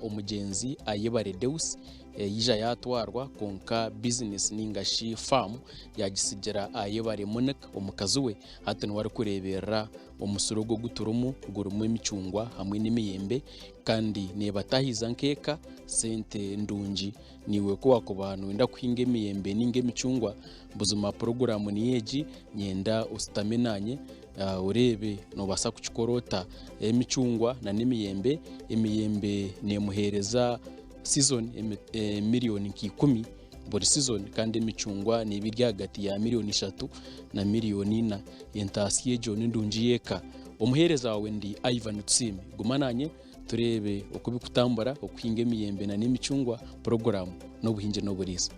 omugyenzi Ayebare Deus yaija yaatwarwa kwonka bizinesi nainga shi faamu yaagisigira Ayebare Monica omukazi we hati niwe arikureeberera omusiri ogu ogu turimu gurimu emicungwa hamwe n'emiyembe kandi neebatahiza nk'eka sente ndungi. Naiwe ku waakuba nooyenda kuhinga emiyembe nainga emicungwa buzima puroguraamu niyo egi nyenda oshutame naanye oreebe noobaasa kukikora ota. Emicungwa n'emiyembe, emiyembe neemuheereza sizoni miriyoni nka ikumi buri sizoni kandi emicungwa neeba eri ahagati ya miriyoni ishatu na miriyoni ina. Entaasya egyo ni ndungi y'eka. Omuheereza waawe ndi Ivan Tusiime. Guma naanye tureebe oku birikutambura okuhinga emiyembe n'emicungwa puroguraamu n'obuhingi n'oburiisa.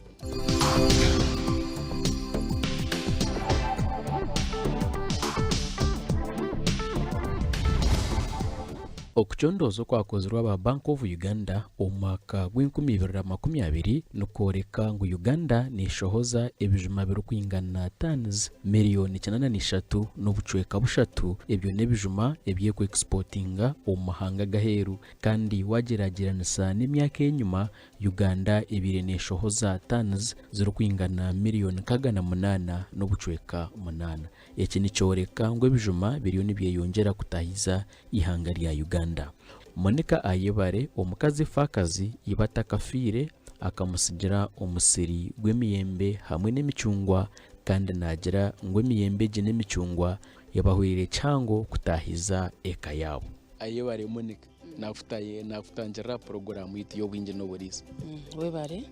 Okucondooza okwakozirwe aba Bank of Uganda omu mwaka gw'enkumi ibiri na 20 nikworeka ngu Uganda neshohoza ebijuma birikwingana tonnes miriyoni 83 n'obucweka bushatu ebyo n'ebijuma ebi ekwexportinga omu mahanga ag'aheeru kandi wagyeragyeranisa n'emyaka ey'enyima Uganda ebaire neshohoza tonnes zirikwingana miriyoni 68 n'obucweka munaana. Eki nikyoreka ngu ebijuma biriyo nibyeyongyera kutahiza eihanga rya Uganda. Monica Ayebare omukazi efaakazi iba atakafiire akamutsigira omusiri gw'emiyembe hamwe n'emicungwa kandi naagira ngu emiyembe egi n'emicungwa ebahwereire kihango kutaahiza eka yaabo. Ayebare Monica naakutangirira aha puroguraamu yaitu y'obwingi n'oburiisa. Webare,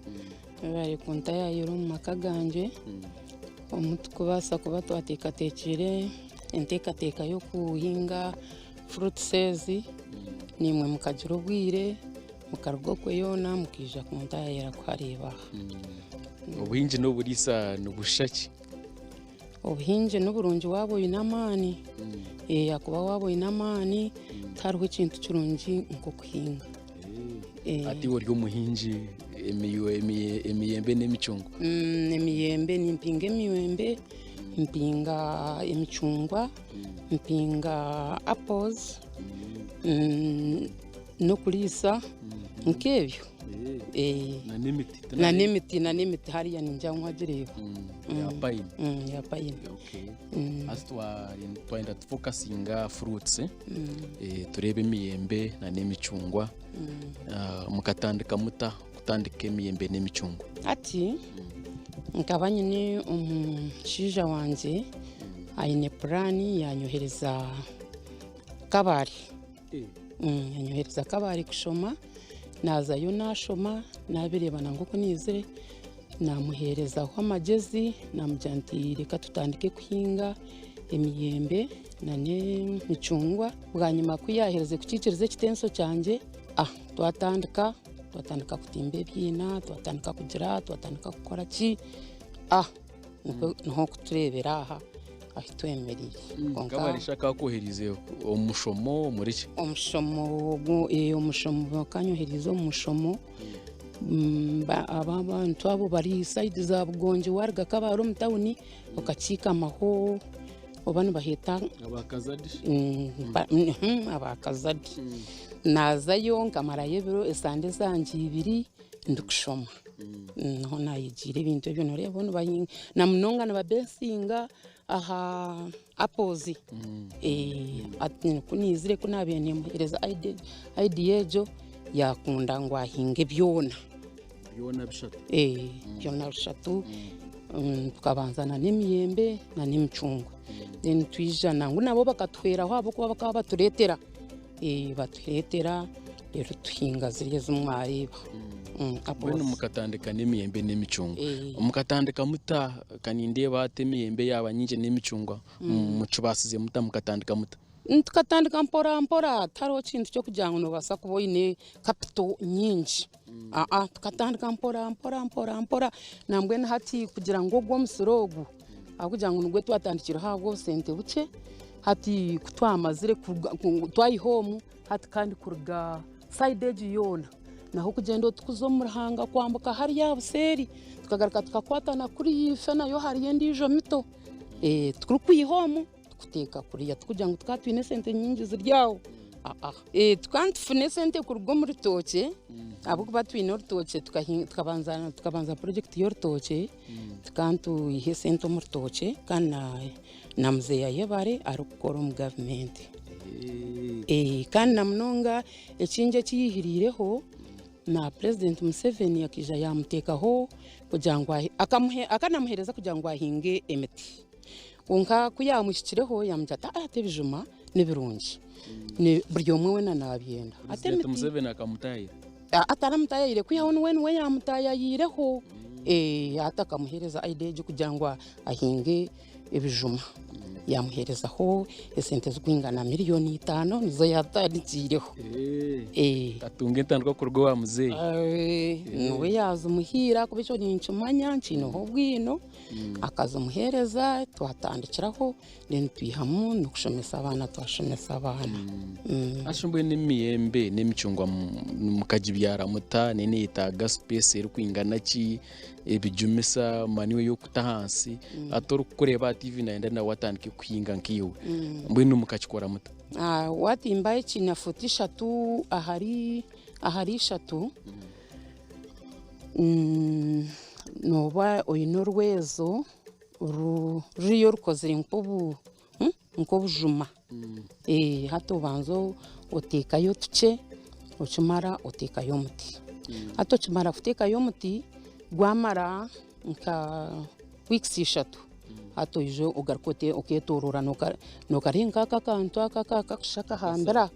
webare kuntayaayira omu maka gangye omu turikubaasa kuba twateekateekire enteekateeka y'okuhinga fruits ezi, naimwe mukagira obwire mukaruga okwe yoona mukaija kuntayaayira kuhareeba aha. Obuhingi n'oburiisa nibushusha ki? Obuhingi niburungi waaba oine amaani, ahakuba waaba oine amaani tihariho ekintu kirungi nk'okuhinga. Hati iwe ori omuhingi emiyembe n'emicungwa? Emiyembe nimpinga emiyembe, mpinga emicungwa, mpinga apples n'okuriisa nk'ebyo. N'emiti? N'emiti hariya ningira ngu wagireeba. Ya payini? Ya payini. Hati twayenda tufokasinga aha furuutsi, tureebe emiyembe n'emicungwa. Mukatandika muta kutandika emiyembe n'emicungwa? Hati nkaba nyine omushaija wangye aine puraani yanyohereza Kabale, yanyohereza Kabale kushoma, naazayo naashoma naabireeba nangwa oku naizire naamuheerezaho amagyezi naamugira nti reka tutandike kuhinga emiyembe n'emicungwa. Bwanyima ku yaaherize kukiikiriza ekitenso kyangye, twatandika, twatandika kutimba ebiina, twatandika kugira, twatandika kukora ki, niho orikutureebera aha ahu twemereire. Kwonka Kabarisha akakwoherize omu mushomo omuri ki? Omushomo ogu, omushomo bakanyohereza omu mushomo. Abantu abo bari sayidi za Bugongi waruga Kabale omu tawuni okakiikamaho oba nibaheeta aba Kazadi. Naazayo nkamarayo ebiro esande zangye ibiri ndikushoma. Niho naayegiire ebintu ebyo nooreeba bo na munonga nibabeesinga aha apples. Ku naizire ku naabaire nimuheereza idea egyo yaakunda ngu ahinge byona. Byona bishatu? Byona bishatu. Tukabanza n'emiyembe n'emicungwa. Then twija nangwa nabo bakatuhweraho ahabw'okuba bakaba batureetera. Batureetera reero tuhinga ziriya ezi mwareeba. Mbwenu mukatandika n'emiyembe n'emicungwa. Mukatandika muta? Ka nindeeba hati emiyembe yaaba nyingi n'emicungwa. Mukibaasize muta mukatandika muta? Tukatandika mpora mpora tihariho kintu ky'okugira ngu noobaasa kuba oine kapito nyingi. Aa tukatandika mpora mpora mpora mpora nambwenu hati kugira ngu ogu omusiri ogu ahabw'okugira ngu nigwo twatandikireho ahabw'obusente bukye, hati ku twamazire twayiha omu hati kandi kuruga sayidi egi yoona naho kugyenda oti kuza omu ruhanga kwambuka hariya aha buseeri tukagaruka tukakwatana kuriya ife nayo hariyo endiijo mito turikwiha omu. Tukuteeka kuriya tikugira ngu tukaba twine esente nyingi ziri aho. Aa. Tukaba nitufuna esente kuruga omu rutookye ahabw'okuba twine orutookye tukabanza tukabanza purojekiti y'orutookye tukaba nitwiha esente omu rutookye kandi na muzeeyi Ayebare arikukora omu gavumenti. Kandi na munonga ekindi eki yaihiriireho na purezidenti Museveni akaija yaamuteekaho kugira ngu akanamuheereza kugira ngu ahinge emiti. Kwonka ku yaamuhikireho yaamugira ati, Aa ati ebijuma ni birungi, buri omwe weena naabyenda. Ati Purezidenti emiti Museveni akamutaayira? Aa taramutaayaayire kwihaho niwe niwe yaamutaayayiireho. Hati akamuheereza idea egyo kugira ngu ahinge ebijuma. Yaamuheerezaho esente zirikwingana miriyoni itaano nizo yaatandikiireho. Akatunga entandikwa kuruga owa muzeeyi. Niwe yaazimuhaire ahakuba ekyo ninkimanya nkiineho obwino. Akazimuheereza twatandikiraho then twihamu n'okushomesa abaana twashomesa abaana. Hati mbwenu emiyembe n'emicungwa mukagibyara muta? Neyetaaga space erikwingana ki? Ebijumisa manure y'okuta ahansi? Hati orikukureeba aha TV nayenda nawe atandike kuhinga nkaiwe. Mbwenu mukakikora muta? Watimba ekiina fuuti ishatu ahari ahari ishatu, Nooba oine orwezo ruriyo rukozire nk'obujuma, hati obanza oteekayo otukye okimara oteekayo omuti, hati okimara kuteekayo omuti gwamara nka wiikisi ishatu hati oija ogaruka okeetooroora nookareeba nk'aka akantu aka akakushusha akahambira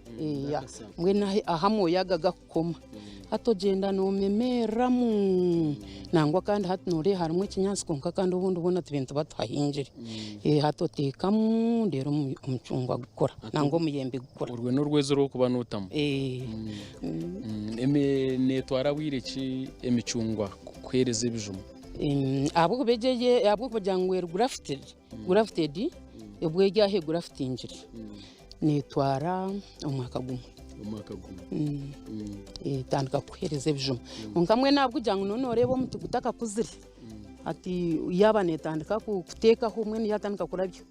mbwenu ahu amooya aga gakukoma. Hati ogyenda noomemeereramu nangwa kandi hati nooreeba harimu ekinyaatsi kwonka kandi obundi bwona tube nituba tuhahingire. Hati oteekamu reero omucungwa gukura nangwa omuyembe gukura. Orwo n'orwezo orwokuba nootamu? Neetwara bwire ki emicungwa kukuheereza ebijuma? Ahabw'okuba egyo ahabw'okugira ngu eri grafted, obwo eri aha egurafitingire. Neetwara omwaka gumwe. Omwaka gumwe. Etandika kukuheereza ebijuma. Kwonka mbwenu ahabw'okugira ngu nooba nooreeba omuti gutakakuzire, hati yaaba neetandika kuteekaho mbwenu yaatandika kurabya,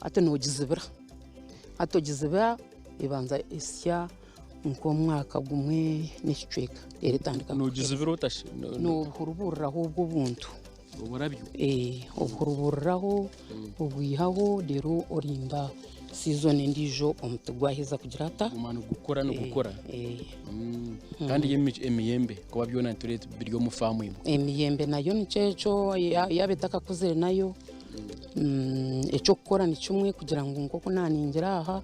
hati noogizibira. Hati ogizibira ebanza esya nk'omwaka gumwe n'ekicweka reero etandika kukuheereza. Noogizibira ota shi? Noobuhuruburiraho obwo obuntu. Oburabyo? Obuhuruburiraho, obwihaho reero orinda sizoni endiijo omuti gwaheza kugira ata? Guma nigukura nigukura. Kandi yo emiyembe kuba byona nitureeba biri omu faamu emwe. Emiyembe nayo nikyo ekyo yaaba etakakuzire nayo eky'okukora ni kimwe kugira ngu nk'oku naaningira aha,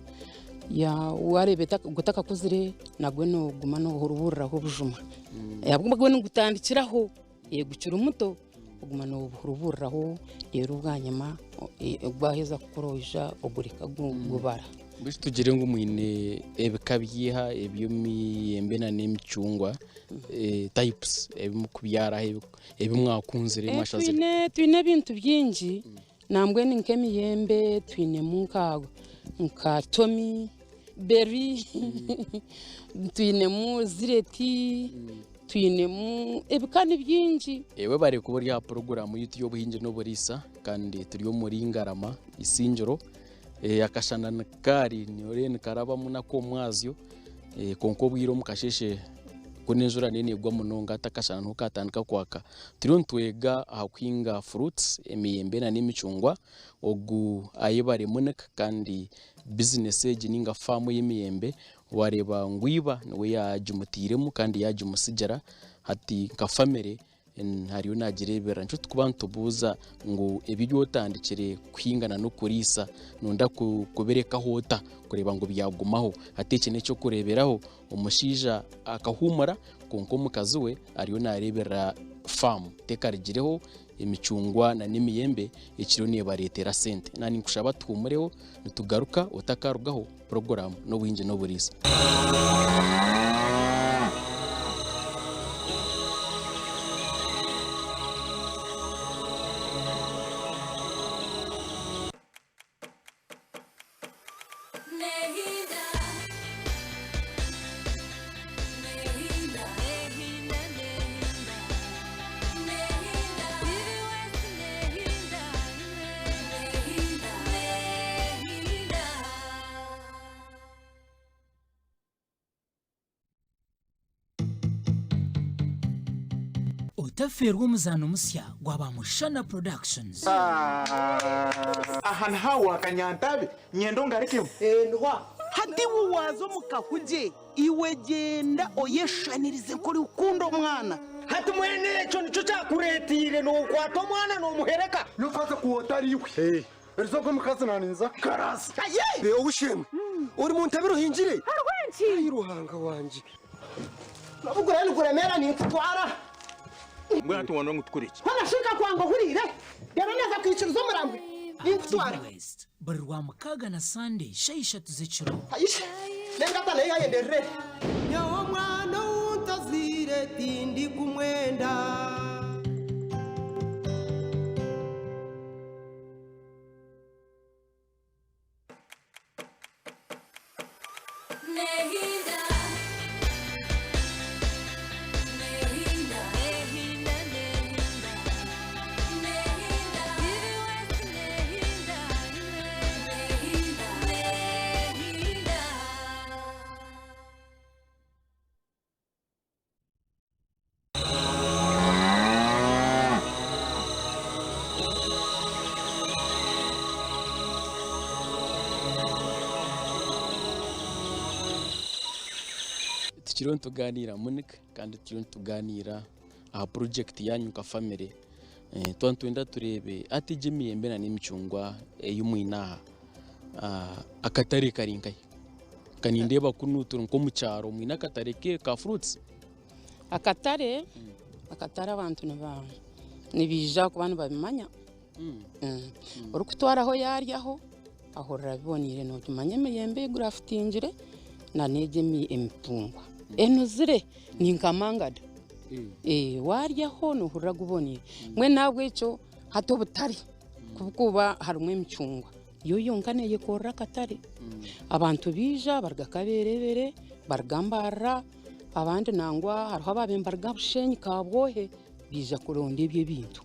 waareeba gutakakuzire nagwo nooguma noohuruburiraho obujuma. Ahabw'okuba gwo nigutandikiraho. Gukiri muto oguma noobuhuruburiraho reero bwanyima gwaheza kukura oija ogureka gubara. Mbwenu tugire ngu mwine ebika byiha eby'emiyembe na n'emicungwa types ebi mukubyaraho ebi mwakunzire mwashazire? Twine ebintu bingi nambwenu nk'emiyembe twinemu nka tomi, beri, twinemu zireti, twinemu ebika ni bingi. Webare kuba ori aha puroguraamu yaitu y'obuhingi n'oburiisa kandi turi omuri Ngarama Isingiro. Akashana nikaari noreeba nikarabamu n'ak'omwazyo kwonka obwire omu kasheeshe ku n'enjura neyo negwa munonga hati akashana niho katandika kwaka. Turiyo nitwega aha kuhinga fruits emiyembe n'emicungwa. Ogu ayebare Monica kandi bizinesi egi ninga faamu ey'emiyembe wareeba ngu iba niwe yaagimutairemu kandi yaagimutsigira hati nka famire ariyo naagireeberera. Nikyo turikuba nitubuuza ngu ebi ebi otandikire kuhinga n'okuriisa nooyenda kubirekaho ota kureeba ngu byagumaho? Hati eki n'eky'okureeberaho omushaija akahuumura kwonka omukazi we ariyo naareeberera faamu tekarigireho emicungwa na n'emiyembe ekiriyo neebareetera sente. Naaba ninkushaba tuhumureho nitugaruka otakarugaho puroguraamu n'obuhingi n'oburiisa. Otafeerwa omuzaano musya gwa ba Mushana Productions. Aha niho awa Kanyantabe, nyenda ongarekemu. Hati iwe waaza omu kahugye, iwe gyenda oyeshushanirize nk'orikukunda omwana. Hati mwene ekyo nikyo kyakureeteire nookwata omwana noomuhereka? Nyowe ku otari iwe, erizooba omukazi naaninza kukaraasa. Ow'eishe-emwe, ori mu ntabire ohingire? Ai Ruhanga wangye! N'obu guraabe niguremeera ninkutwara. Mbwenu hati wonda ngu tukore ki? Hoona shi nkakwanga ohuriire, reero naaza kwikiriza omurambwe ninkutwara. TV West, buri Rwamukaaga na Sande shaaha ishatu z'ekiro. Aisha, n'engata nayo yaayenderera eri. Nyowe omwana ou ntazaire tindikumwenda. Tukiriyo nitugaaniira Monica kandi tukiriyo nitugaaniira aha purojekiti yaanyu nka famire. Twaba nitwenda tureebe hati egi emiyembe n'emicungwa ei mwine aha, akatare kari nkahi? Nka nindeeba kunu turi nk'omu kyaro mwine akatare ka fruits? Akatare, akatare abantu niba nibaija kuba nibabimanya. Orikutwaraho yaaryaho ahurira biboneire nookimanya emiyembe egurafitingire na n'egi emicungwa enuzire ni nka mangada. Waaryaho noohurira guboneire. Mbwenu n'ahabw'ekyo hati obutare ku burikuba harimu emicungwa yo yonka neeyekorera akatare. Abantu baija baruga Kabeerebere, baruga Mbarara, abandi nangwa hariho abaabaire nibaruga Bushenyi Kabwohe baija kuronda ebyo ebintu.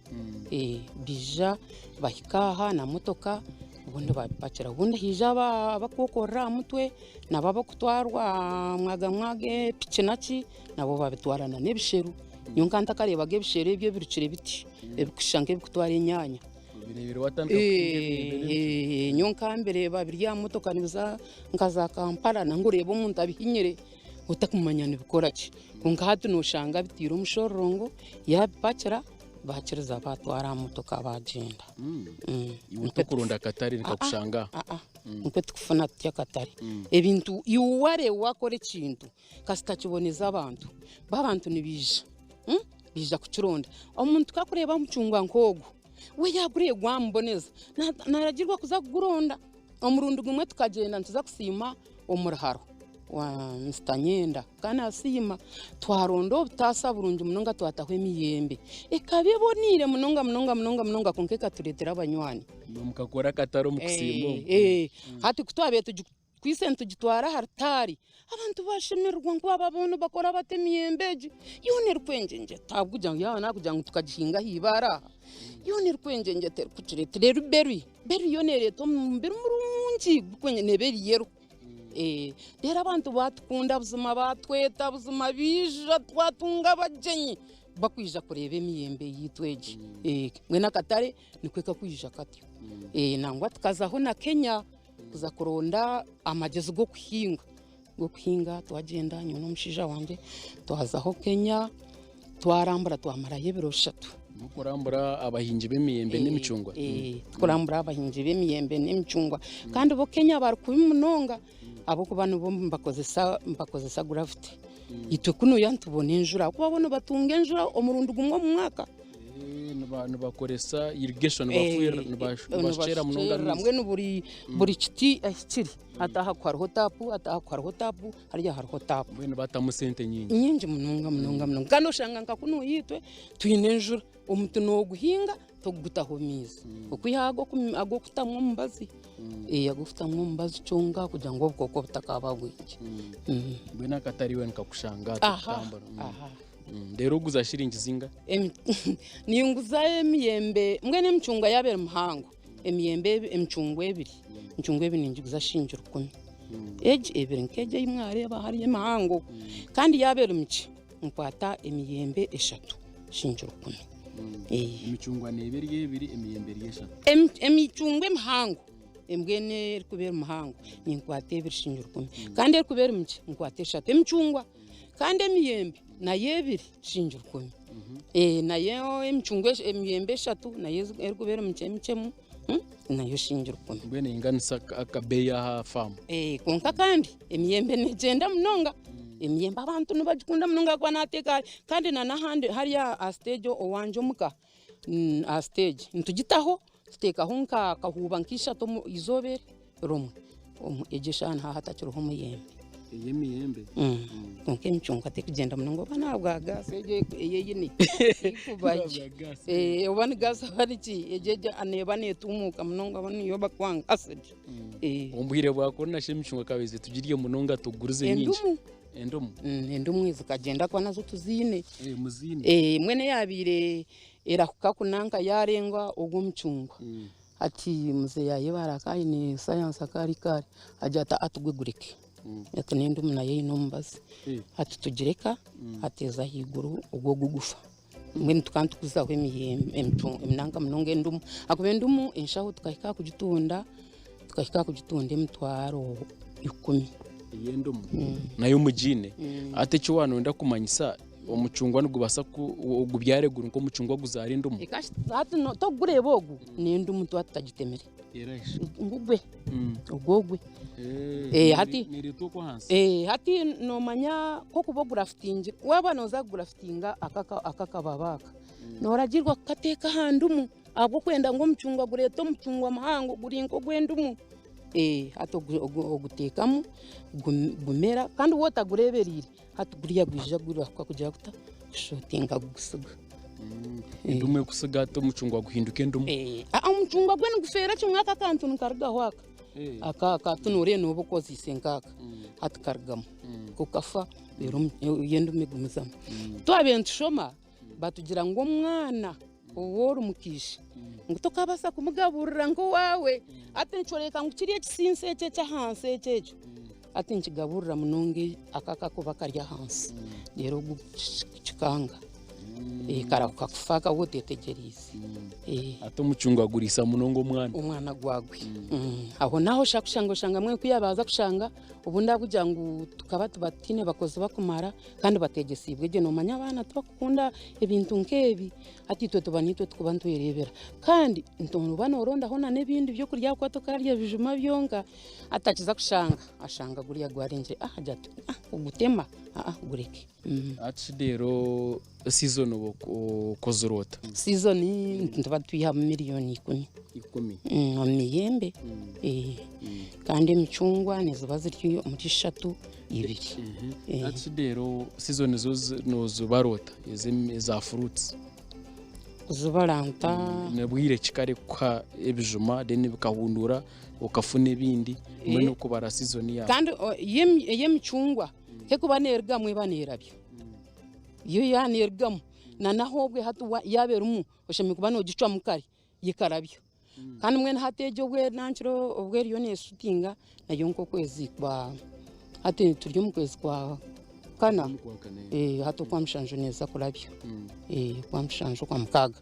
Baija bahika aha na motoka obundi babipakira. Obundi haija abakwokorera aha mutwe nabo abakutwarwa mwaga mwaga epiki naki nabo babitwara na n'ebisheru. Nyowe nkaba ntakareebaga ebisheru ebyo ebirukire biti ebikushusha nk'ebikutwara enyaanya. Nyowe nkaba mbireeba biri aha motoka nibiza nka za Kampala nangwa oreeba omuntu abihinyire otakumanya nibikora ki. Kwonka hati noshanga bitiire omushororongo yaabipakira baakiriza baatwara aha motoka baagyenda. Iwe tokuronda akatare nikakushanga aha? Nikwo tukufuna tutyo akatare. Ebintu iwe wareeba waakora ekintu kasita kiboneza abantu, bo abantu nibaija baija kukironda. Omuntu ku arikureeba omucungwa nk'ogwo, we yaagureeba gwamuboneza naaragirwa kuza kuguronda. Omurundi gumwe tukagyenda nituza kusiima omu ruharo wa Mister Nyenda kandi naasiima twaronda obutaasa burungi munonga twataho emiyembe ekaba eboneire munonga munonga munonga munonga kwonka ekatureetera abanywani. Mukakora akatare omu kusiima omu. Hati ku twabaire tugikwitse nitugitwara aha rutaari abantu bashemererwa ngu aba boona nibakora bata emiyembe egi yoona erikwengyengyeta ahabw'okugira ngu yaaba naakugira ngu tukagihinga aha ibaare aha yoona erikwengyengyeta erikugireeta reero berry berry yo neereeta omubiri murungi neeba eri yellow reero abantu baatukunda buzima baatweta buzima baija twatunga abagyenyi bakwija kureeba emiyembe yaitu egi mbwenu akatare nikwo kakwija katyo nangwa tukazaho na Kenya kuza kuronda amagyezi g'okuhinga g'okuhinga twagyenda nyowe n'omushaija wangye twazaho Kenya twarambura twamarayo ebiro bishatu. Murikurambura abahingi b'emiyembe n'emicungwa? Turikurambura abahingi b'emiyembe n'emicungwa kandi bo Kenya bari kubi munonga ahabw'okuba nibo nibakozesa gravity itwe kunuya nitubona enjura ahabw'okuba bo nibatunga enjura omurundi gumwe omu mwaka. Nibakoresa irrigation nibafuhirira nibashukyera munonga amaizi. Mbwenu buri kiti ahi kiri hati aha hariho taapu hati aha hariho taapu hariya hariho taapu. Mbwenu batamu sente nyingi. Nyingi munonga munonga munonga kandi oshanga nka kunu itwe twine enjura omuti noguhinga tokugutaho maizi okwihaho ag'okutamu omubazi ag'okutamu omubazi kyonka kugira ngu obukooko butakaba bwingi. Mbwenu akatare iwe nikakushanga aha turikutambura. Reero oguza shiringi zinga? Ninguza emiyembe mbwenu emicungwa yaaba eri mihango emiyembe emicungwa ebiri emicungwa ebiri ningiguza shiringi rukumi egi ebiri nk'egi ei mwareeba hariya emihango kandi yaaba eri mikye nkwata emiyembe eshatu. shingi rukumi. Emicungwa neeba eri ebiri, emiyembe eri eshatu. Emicungwa emihango embwenu erikuba eri muhango ninkwata ebiri shingi rukumi kandi erikuba eri mikye nkwata eshatu. Emicungwa kandi emiyembe nayo ebiri shingi rukumi. Nayo emicungwa emiyembe eshatu nayo erikuba eri mikye mikyemu nayo shingi rukumi. Mbwenu einganisa akabeeyi aha faamu. Kwonka kandi emiyembe negyenda munonga, emiyembe abantu nibagikunda munonga ahakuba nateeka kandi na n'ahandi hariya aha siteegi owangye omuka aha siteegi nitugitaho tuteekaho nka kahuuba nk'ishatu omu izooba eri rimwe, egyo eshaaha nihaba hatakiriho omuyembe. Ey'emiyembe? Kwonka emicungwa terikugyenda munonga oba n'ahabwa gaasi egyo ei eine erikuba gye. Oba ni gaasi oba niki egyo egyo neeba neetumuuka munonga oba niyo bakwanga asidi. Omu bwire bwa korona shi emicungwa ekaba eza tugirye munonga tugurize nyingi. Endumu. Endumu. Endumu zikagyenda ahakuba nazo tuziine. Muziine. Mbwenu eyaabaire erahuka kunanka yaarenga ogw'omucungwa. Hati mzee yayebara akaba aine science akari kare agira ati ati gwe gureke ati n'endumu nayo eine omubazi ati tugireka ati eza ahaiguru ogwo gugufa mbwenu tukaba nituguzaho nanka munonga endumu ahakuba endumu enshaho tukahika aha kugitunda tukahika aha kugitunda emitwaro ikumi. Ey'endumu nayo mugiine hati eki waaba noyenda kumanyisa Omucungwa nigubaasa ku ogubyare guri nk'omucungwa guzaara endumu. Hati tokugureeba ogu n'endumu tuba tutagitemire. Ngugwe ogwo ogwe. Hati Neereetwa okwo ahansi. Hati noomanya nk'okuba ogurafitingire waaba nooza kugurafitinga aka akababi aka nooragiirwa kukateeka aha ndumu ahabw'okwenda ngu omucungwa gureete omucungwa muhango guri nk'ogw'endumu. Hati oguteekamu gumera kandi waaba otagureebereire Hati guriya gwija gurahuka kugira guta kushuutinga gugusiga. Endumu ekusiga hati omucungwa guhinduka endumu. Omucungwa gwe nigufeera kimwe aka akantu nikarugaho aka. Aka aka hati nooreeba nooba okozeise nk'aka hati karugamu ko kafa reero endumu egumizamu. Twabaire nitushoma batugira ngu omwana ou ori mukiisha ngu tokabaasa kumugaburira nk'owaawe. Hati nikyoreka ngu kiri ekisiinsi eki eky'ahansi eki ekyo hati nikigaburira munonga aka akakuba kari ahansi reero kikanga karahuka kufa waaba otetegyereize. Hati omucungwa guriisa munonga omwana. Omwana gwagwe. Aho n'aho oshusha kushanga oshanga mbwenu ku yaabanza kushanga obundi ahabw'okugira ngu tukaba tuba tutaine bakozi bakumara kandi bateegyesiibwe gye noomanya abaana tibakukunda ebintu nk'ebi hati itwe tuba niitwe turikuba nitwereebera kandi nooba noorondaho n'ebindi by'okurya ahabw'okuba tokarya bijuma byonka hati akiza kushanga ashanga guriya gwarengire agira ati ogutema gureke. Hati shi reero season oba okozire ota? Season nituba nitwihamu miriyoni ikumi. Ikumi? Omu miyembe kandi emicungwa niziba ziri omuri ishatu. Ibiri. Hati reero season zo nozibara ota eza fruits? Kuzibara nta? Nibwire ki kare kukuha ebijuma then bikahundura okafuna ebindi mbwenu okubara season yaawe. Kandi ey'emicungwa tekuba nerugamu eba nerabya. Yo yaaba nerugamu na naho obwe hati yaaba erimu oshemereire kuba nogicwamu kare ekarabya. Kandi mbwenu hati egyo obwe nankiro obwe eriyo nesutinga nayo nk'okwezi kwa hati turi omu kwezi kwa kana hati okwa mushanju neeza kurabya okwa mushanju okwa mukaaga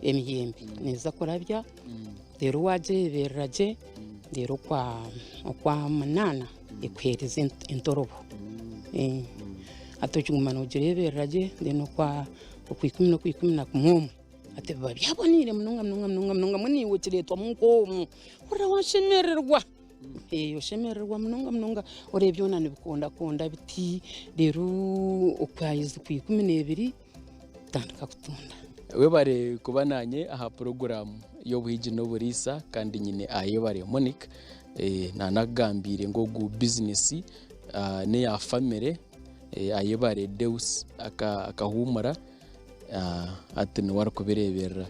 emiyembe neeza kurabya reero waagireeberera gye reero okwa munaana ekuheereze entorobo hati okiguma noogireeberera gye then okwa ikumi n'okwa ikumi na kumwe omwe. Hati biba byaboneire munonga munonga munonga munonga mbwenu iwe okireetwamu nk'omwo ohurira washemererwa oshemererwa munonga munonga oreeba byona nibikondakonda biti reero okwezi kwa 12 otandika kutunda. Webare kuba nanye aha puroguraamu y'obuhigi n'oburiisa kandi nyine Ayebare Monic nanakugambiire ngu ogu bizinesi neya famire Ayebare Deus akahuumura. Hati niwe arikubireeberera.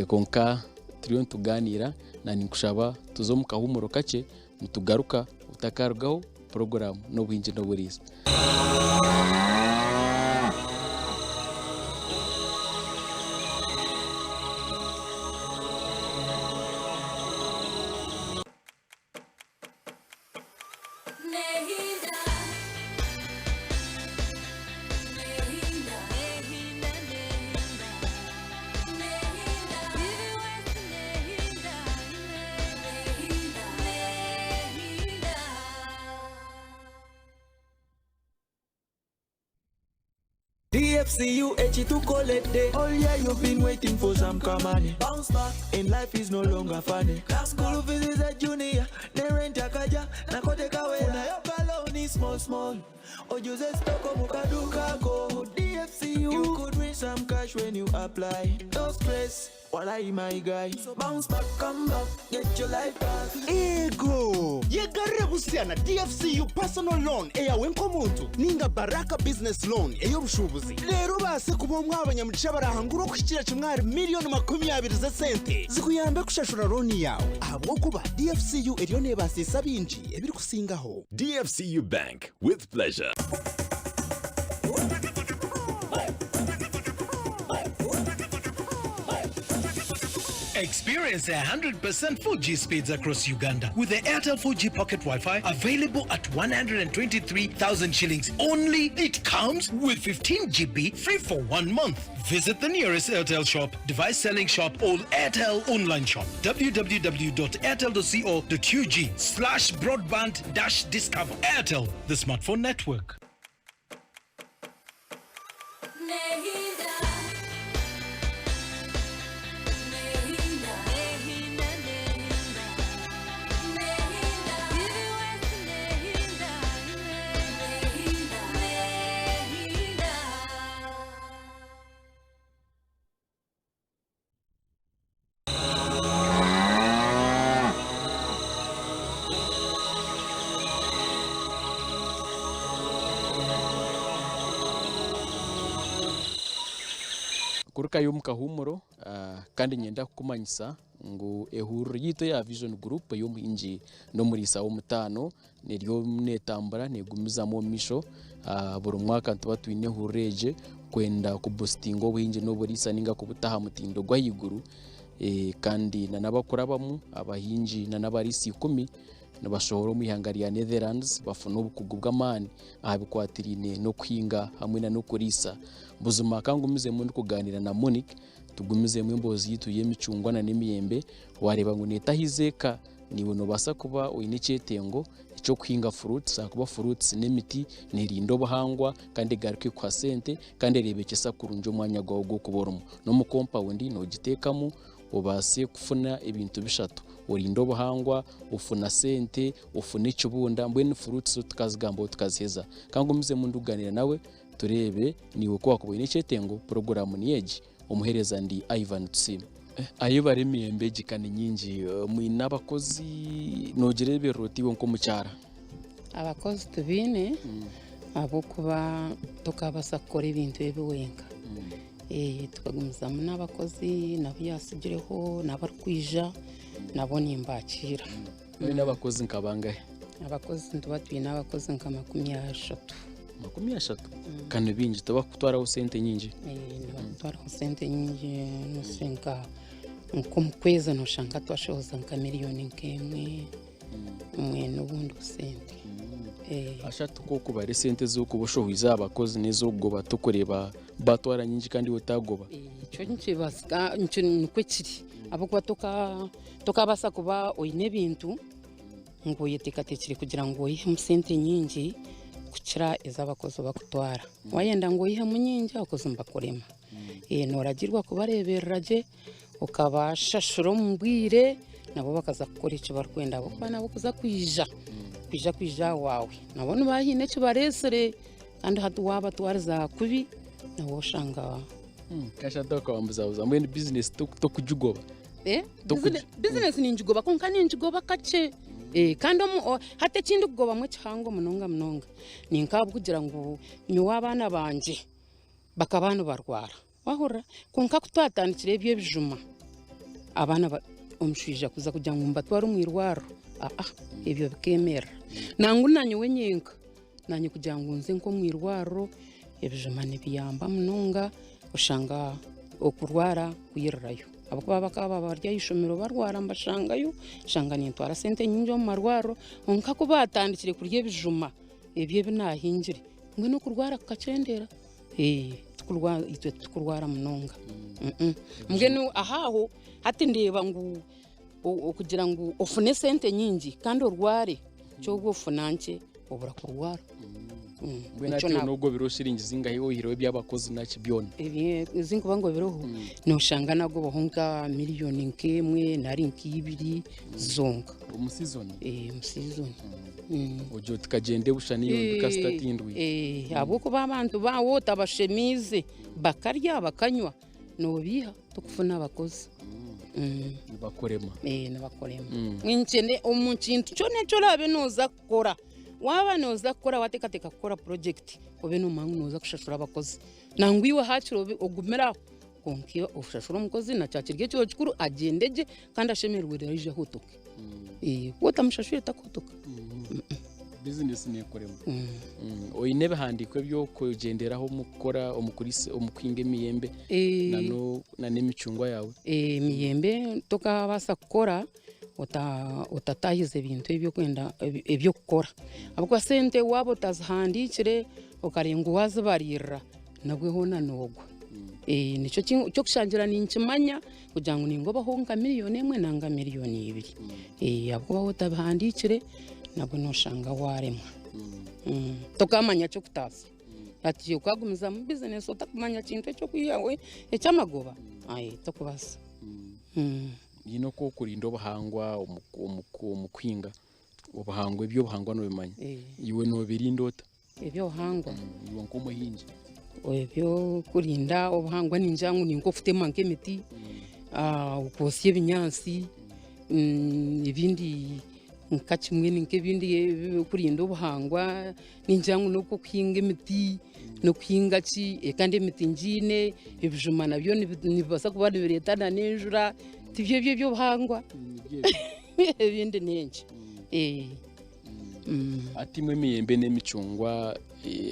Kwonka turiyo nitugaaniira na ninkushaba tuze omu kahuumuro kakye nitugaruka otakarugaho puroguraamu n'obwingi n'oburiisa. DFCU ekitukoledde. All year you've been waiting for some money. Bounce back and life is no longer funny. School fees is a junior, ne rent akaja, nakote kawera. Nayo kaloni small small. Ojuze stoko mukadukako. DFCU, you could win some cash when you apply. No stress. Walai my guy. So bounce back, come back, get your life back. Ego yegarire busya na DFCU personal loan eyawe nk'omuntu ninga Baraka business loan ey'obushuubuzi. Reero obaase kuba omwe aha banyamugisha abarahangura okuhikira kimwe ahari miriyoni 20 z'esente zikuyambe kushashura looni yaawe ahabw'okuba DFCU eriyo neebaasiisa bingi ebirikusingaho. DFCU Bank, with pleasure. Experience 100% 4G speeds across Uganda with the Airtel 4G Pocket Wi-Fi available at 123,000 shillings only. It comes with 15 GB free for 1 month. Visit the nearest Airtel shop, device selling shop, or Airtel online shop. www.airtel.co.ug/broadband-discover. Airtel, the smartphone network. Kurukayo omu kahuumuro kandi niinyenda kukumanyisa ngu ehururu yaitu eya Vision Group ey'omuhingi n'omuriisa w'omutaano eriyo neetambura neegumizamu omu maisho. Buri mwaka nituba twine ehururu egi kwenda kubusitinga obuhingi n'oburiisa nainga kubuta aha mutindo gw'ahaiguru kandi n'abakurabamu abahingi n'abariisa ikumi nibashohora omu ihanga rya Netherlands bafuna obukugu bw'amaani aha bikwatiraine n'okuhinga hamwe n'okuriisa. Buzima ka ngumizemu ndikugaaniira na Monique tugumizemu emboozi yaitu y'emicungwa n'emiyembe, waareeba ngu neetahiza eka naiwe noobaasa kuba oine ekyetengo eky'okuhinga fruits ahakuba fruits n'emiti neerinda obuhangwa kandi egaruka ekuha sente kandi ereebekyesa kurungi omwanya gwawe ogu orikuba orimu. N'omu kompawundi noogiteekamu obaase kufuna ebintu bishatu, orinde obuhangwa, ofuna sente, ofune ekibunda, mbwenu fruits zo tukazigambaho tukaziheza. Ka ngumizemu ndikugaaniira nawe tureebe naiwe ku waakuba oine ekyetengo, puroguraamu niyo egi. Omuheereza ndi Ivan Tusiime. Ahi bari emiyembe egi ka ni nyingi, mwine abakozi noogireeberera ota iwe nk'omukyara? Abakozi tubaine ahabw'okuba tokabaasa kukora ebintu ebi wenka. Tukagumizamu n'abakozi n'abu yaatsigireho n'abarikwija nabo nimbakiira. Mwine abakozi nka bangahi? Abakozi nituba twine abakozi nka 30. 30? Ka ni baingi, tibakukutwaraho sente nyingi? Nibakutwaraho sente nyingi nka nk'omu kwezi nooshanga twashohoza nka miriyoni nk'emwe mbwenu obundi busente. Ashatu ku okubara esente ezi orikuba oshohoize aha bakozi n'ez'okugoba tokureeba batwara nyingi kandi iwe otagoba? Ekyo nikibaasika nikwo kiri ahabw'okuba tokabaasa kuba oine ebintu ngu oyeteekateekire kugira ngu oyihemu sente nyingi kukira ezi abakozi bakutwara. Waayenda ngu oyihemu nyingi abakozi nibakurema. Nooragirwa kubareeberera gye, okabashashura omu bwire, nabo bakaza kukora eki barikwenda ahabw'okuba nabo kuza kwija, kwija kwija aha waawe nabo nibaba haine eki bareetsire kandi hati waabatwariza kubi nabo oshanga. Kashatu akawambuzabuza mbwenu bizinesi tokugigoba? Bizinesi ningigoba kwonka ningigoba kakye kandi hati eki ndikugobamu ekihango munonga munonga ninkahabw'okugira ngu nyowe abaana bangye bakaba nibarwara wahurira kwonka ku twatandikire ebi ebijuma abaana omushaija kuza kugira ngu mbatware omu irwariro aa ebyo bikemerera nangwa nanyowe nyenka nanye kugira ngu nze nk'omu irwariro ebijuma nibiyamba munonga oshanga okurwara kwirirayo ahabw'okuba bakaba baba bari aha ishomero barwara mbashangayo nshanga nintwara sente nyingi omu marwariro kwonka ku baatandikire kurya ebijuma ebyo ebi naahingire mbwenu okurwara kukakyendeera itwe titukurwara munonga mbwenu aho hati ndeeba ngu okugira ngu ofune esente nyingi kandi orware, ky'oba ofuna nkye obura kurwara. Mbwenu Nikyo hati na- noogoberaho shiringi zingahi oihireho eby'abakozi naki byona? Ezi nkuba ngobireho noshanga nagobaho nka miriyoni nk'emwe nari nk'ibiri zonka. Omu sizoni? Omu sizoni. Ogira oti kagyende busha niyo mbi kasita tindwire. Ahabw'okuba abantu baawe otabashemiize bakarya bakanywa nobiiha tokufuna abakozi. Nibakurema. Nibakurema. Nkyene omu kintu kyona eki oraabe nooza kukora, waaba nooza kukora waateekateeka kukora purojekiti obe noomanya ngu nooza kushashura abakozi. Nangwa iwe haakiri obe ogumire aho kwonka iwe oshashure omukozi na kyakiri ekiro kikuru agyende gye kandi ashemererwe reero aije ahotoke. Waaba otamushashwire takuhotoka. Bizinesi neekurema. Oine ebihandiiko eby'okugyenderaho omu kukora omu kuriisa omu kuhinga emiyembe na n'emicungwa yaawe? Emiyembe tokabaasa kukora otatahize ebintu ebyokwenda eby'okukora ahabw'okuba sente waaba otazihandiikire okarenga ngu waazibariirira nabwe hoona noogwa. Nikyo ky'okushangira ninkimanya kugira ngu ningobaho nka miriyoni emwe nanga miriyoni ibiri ahabw'okuba waaba otabihandiikire nabwe nooshanga waaremwa. Tokamanya ky'okutaasa. Hati okagumizamu bizinesi otakumanya kintu eky'okwihaho eky'amagoba tokubaasa. Haine oku orikurinda obuhangwa omu kuhinga, obuhangwa eby'obuhangwa noobimanya, iwe noobirinda ota? Eby'obuhangwa? Iwe nk'omuhingi. Eby'okurinda obuhangwa ningira ngu ni nk'okutema nk'emiti, okwosya ebinyaatsi, ebindi nka kimwe nk'ebindi ebirikurinda obuhangwa ningira ngu n'okuhinga emiti n'okuhinga ki kandi emiti ngiine, ebijuma nabyo nibibaasa kuba nibireeta n'enjura, tibyo ebyo eby'obuhangwa ebindi n'enki. Hati imwe emiyembe n'emicungwa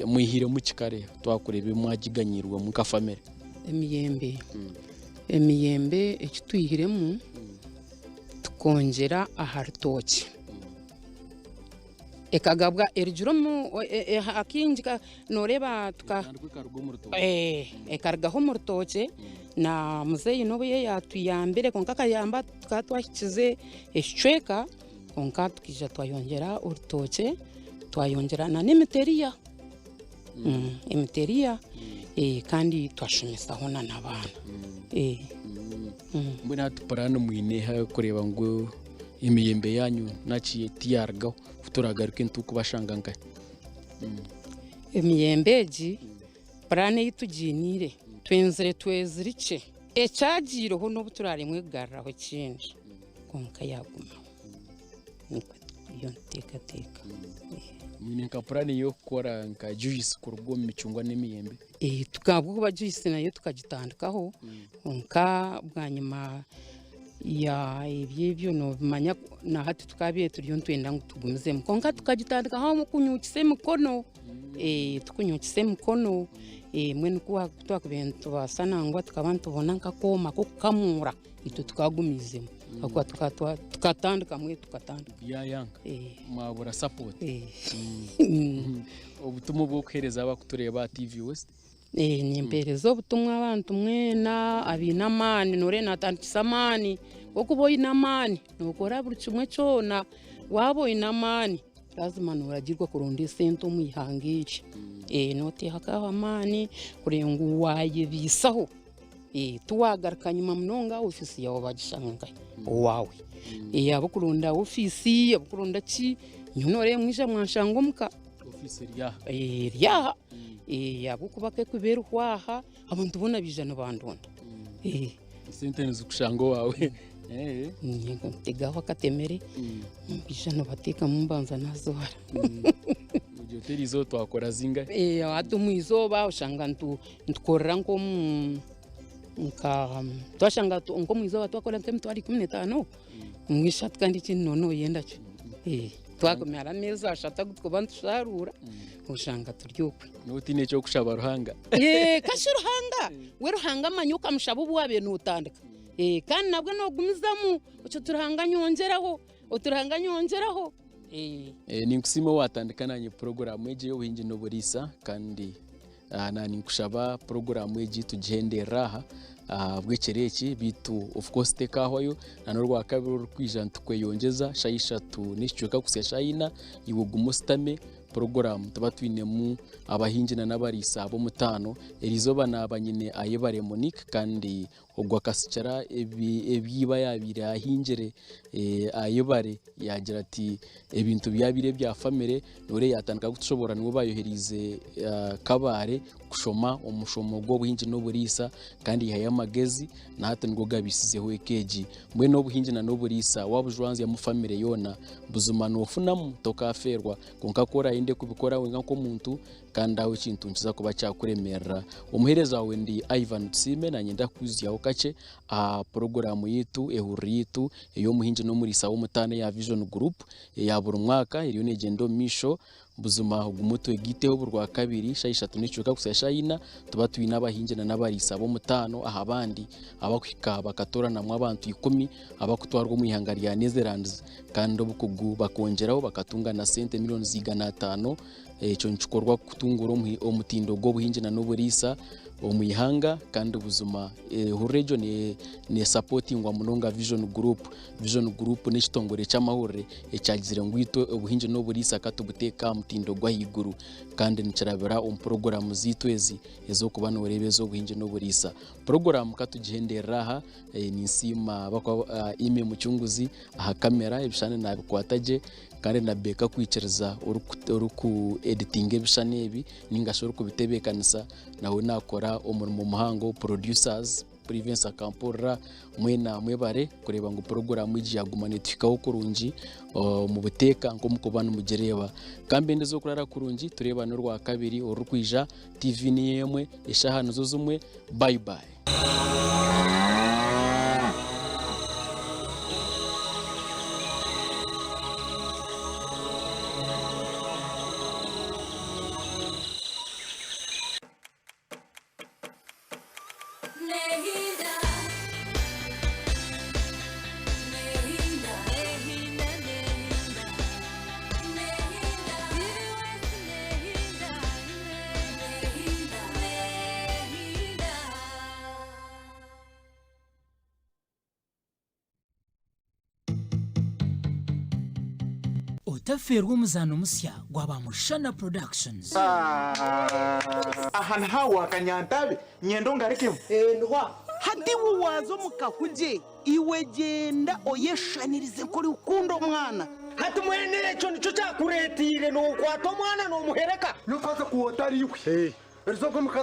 mwihiremu ki kare twakureeba ebi mwagiganyirwemu nka famire? Emiyembe, emiyembe eki twihiremu tukongyera aha rutookye ekagabwa erugire omu akaingi nooreeba tuka ekarugaho omu rutookye na muzeeyi n'obu ye yaatuyambire kwonka akayamba tukaba twahikize ekicweka kwonka tukaija twayongyera orutookye twayongyera n'emiteriya emiteriya kandi twashomesaho n'abaana. Mbwenu hati puraani mwine eha yokureeba ngu emiyembe yanyu naki tiyarugaho ku turagaruke nitukubashanga nkahi? Emiyembe egi puraani ei tugiiniire twenzire twezirikye ekyagiireho n'obu turaremwe kugaruraho ekindi kwonka yaagumaho nikwo turiyo nituteekateeka. Mwine nka puraani y'okukora nka juice kuruga omu micungwa n'emiyembe? Ahabw'okuba juice nayo tukagitandikaho kwonka bwanyima ya ebyo ebyo noobimanya na hati tukabaire turiyo nitwenda ngu tugumizemu kwonka tukagitandikaho kunyukyisa emikono tukunyukyisa emikono mbwenu ku twakubaire nitubaasa nangwa tukaba nitubona nk'akooma k'okukamuura itwe tukagumiizemu ahabw'okuba tukatandika mbwenu tukatandika. Byayanga mwabura support. Obutumwa obw'okuheereza abakutureeba aha TV West? Nimpeereza obutumwa abantu mwena abaine amaani nooreeba naatandikisa amaani okuba oine amaani nookora buri kimwe kyona waaba oine amaani lazima nooragirwa kuronda esente omu ihanga eri nooteekaho amaani kureeba ngu waayebaisaho tiwaagaruka nyima munonga ofiisi yaawe baagishanga nkahi owaawe ahabw'okuronda ofiisi ahabw'okuronda ki nyowe nooreeba mwija mwanshanga omuka. Ofiisi eri aha? Eri aha ahabw'okuba ku erikuba eriho aha abantu boona baija nibandonda. Esente nizikushanga owaawe? Ntegaho akatemere baija nibateekamu mbanza naazibara. Ogira oti eriizooba twakora zingahi? Hati omu izooba oshanga nitukorera nk'omu nka twashanga nk'omu izooba twakora nk'emitwaro 15 mwishatu kandi ekindi nooba nooyenda ki? Twakumara ameezi ashatu agu turikuba nitusharuura oshanga turi okwe. Nooba otiine eky'okushaba Ruhanga. Kashi Ruhanga! We Ruhanga manya okamushaba obu waabaire nootandika. Kandi nabwe noogumizamu oti oti Ruhanga nyongyeraho, oti Ruhanga nyongyeraho. Ninkusiima owaatandika naanye puroguraamu egi ey'obuhingi n'oburiisa kandi Na ninkushaba puroguraamu egi tugihenderere aha ahabw'ekiro eki beitu of course tekaahwayo na n'orwakabiri orukwija nitukweyongyeza shaaha ishatu n'ekicweka kuhitsya shaaha ina iwe ogume oshutame. Puroguraamu tuba twinemu abahingi na n'abariisa b'omutaano. Eriizooba naaba nyine Ayebare Monique kandi ogwo akasikira ebi ebi iba yaabaire ahingire. Ayebare yaagira ati ebintu byabaire ebya famire niwe yaatandika kutushoboorora niwe baayohereize Kabale kushoma omushomo gw'obuhingi n'oburiisa kandi yaihayo amagezi na hati nigo gabaisizeho eka egi. Mbwenu obuhingi na n'oburiisa waabujwanzyamu famire yoona buzima noofunamu tokaafeerwa kwonka ku oraayende kubikora wenka nk'omuntu kandi aho ekintu nikiza kuba kyakuremeerera. Omuheereza waawe ndi Ivan Tusiime naanye ndakukwijutsyaho kakye aha puroguraamu yaitu ehururu yaitu ey'omuhingi n'omuriisa w'omutaano eya Vision Group eya buri mwaka eriyo neegyenda omu maisho. Buzima ogume otwegaiteho buri Rwakabiri shaaha ishatu n'ekicweka kuhitsya shaaha ina tuba twine abahingi na n'abariisa b'omutaano aha bandi abakuhika bakatooranamu abantu ikumi abakutwarwa omu ihanga rya Netherlands kandi obukugu bakongyeraho bakatunga na sente millions 500. Ekyo nikikorwa kutunguura omutindo gw'obuhingi na n'oburiisa omu ihanga kandi buzima ehururu egyo nesapotingwa munonga Vision Group. Vision Group n'ekitongore ky'amahurire ekyagizire ngu itwe obuhingi n'oburiisa katubuteeke aha mutindo gw'ahaiguru kandi nikirabira omu puroguraamu zaitu ezi ez'okuba nooreeba ez'obuhingi n'oburiisa. Puroguraamu katugihenderere aha, ninsiima Aimee Mucunguzi aha kamera ebishushani naabikwata gye kandi na Baker kwikiriza oriku editinga ebishushani ebi ninga shi orikubitebeekanisa nawe naakora omurimo muhango producers Privence akampurira mwena mwebare kureeba ngu puroguraamu egi yaaguma neetuhikaho kurungi omu buteeka nk'omukuba nimugireeba. Ka mbendeze okurara kurungi tureebane orwakabiri orurikwija, TV niyo emwe, eshaaha nizo zimwe, bye bye. Otafeerwa omuzaano musya gwa ba Mushana Productions. Aha niho awa Kanyantabe nyenda ongarukemu. Niho Hati iwe waaza omu kahugye, iwe gyenda oyeshushanirize nk'orikukunda omwana. Hati mwene ekyo nikyo kyakureeteire nookwata omwana noomuhereka? N'okubaasa ku otari iwe. Eriizooba omukazi.